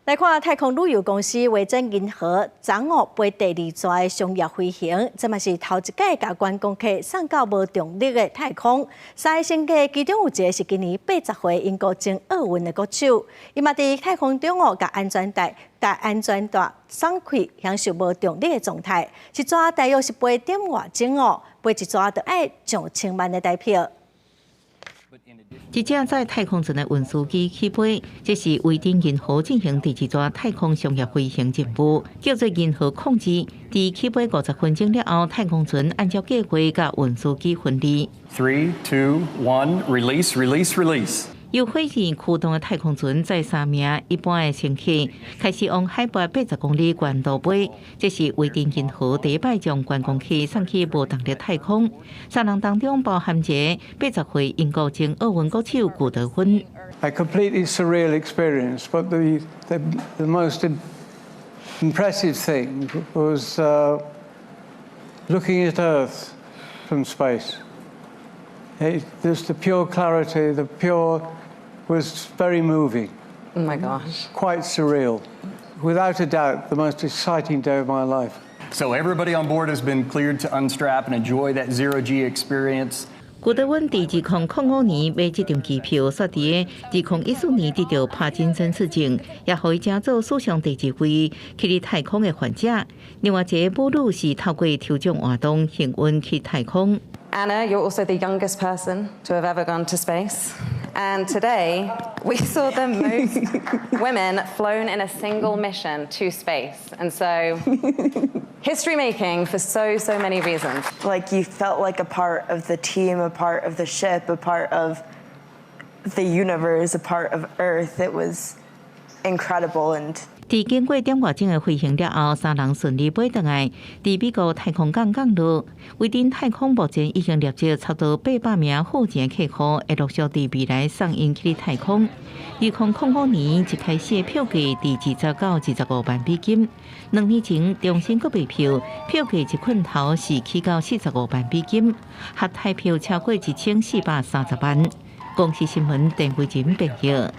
來看太空旅遊公司維珍銀河，昨午飛第二逝的商業飛行，這嘛是頭一擺共觀光客送到無重力的太空。三个乘客其中有一个是今年80歲英國前奧運的國手，伊嘛佇太空中哦，共安全帶、共安全帶鬆開，享受無重力的狀態。一逝大約是八點外鐘哦，飛一逝就愛上千萬的台票。一隻載太空船的運輸機起飛，這是維珍銀河進行第二逝太空商業飛行任務，叫做銀河控制。佇起飛50分鐘了後，太空船按照計劃佮運輸機分離。 Three, two, one, release, release, release. 由火箭驅動的太空船載三名一般的乘客，開始往海拔80公里懸度飛。這是維珍銀河第一擺將觀光客送去無重力太空。三人當中包含一个80歲英國前奧運國手古德芬。 A completely surreal experience, but the most impressive thing was looking at Earth from space. Just the pure clarity, the pure was very moving. Oh my gosh. Quite surreal. Without a doubt, the most exciting day of my life. So everybody on board has been cleared to unstrap and enjoy that zero G experience. 古德溫佇2005年買這張機票，煞佇2014年得著帕金森氏症，也予伊成做史上第二位去佇太空的患者。另外一个母女是透過抽獎活動幸運去太空。 Anna, you're also the youngest person to have ever gone to space. And today, we saw the most women flown in a single mission to space. And so, history making for so, so many reasons. Like, you felt like a part of the team, a part of the ship, a part of the universe, a part of Earth. It was incredible and 佇經過點外鐘的飛行了後，三人順利飛轉來，佇美國太空港降落。維珍太空目前已經累積差不多800名付錢客戶，會陸續佇未來送𪜶去太空。2005年一開始的票價佇20到25萬美金，2年前重新閣賣票，票價一困頭是起到45萬美金，合台票超過1430萬。公視新聞鄧慧珍編譯。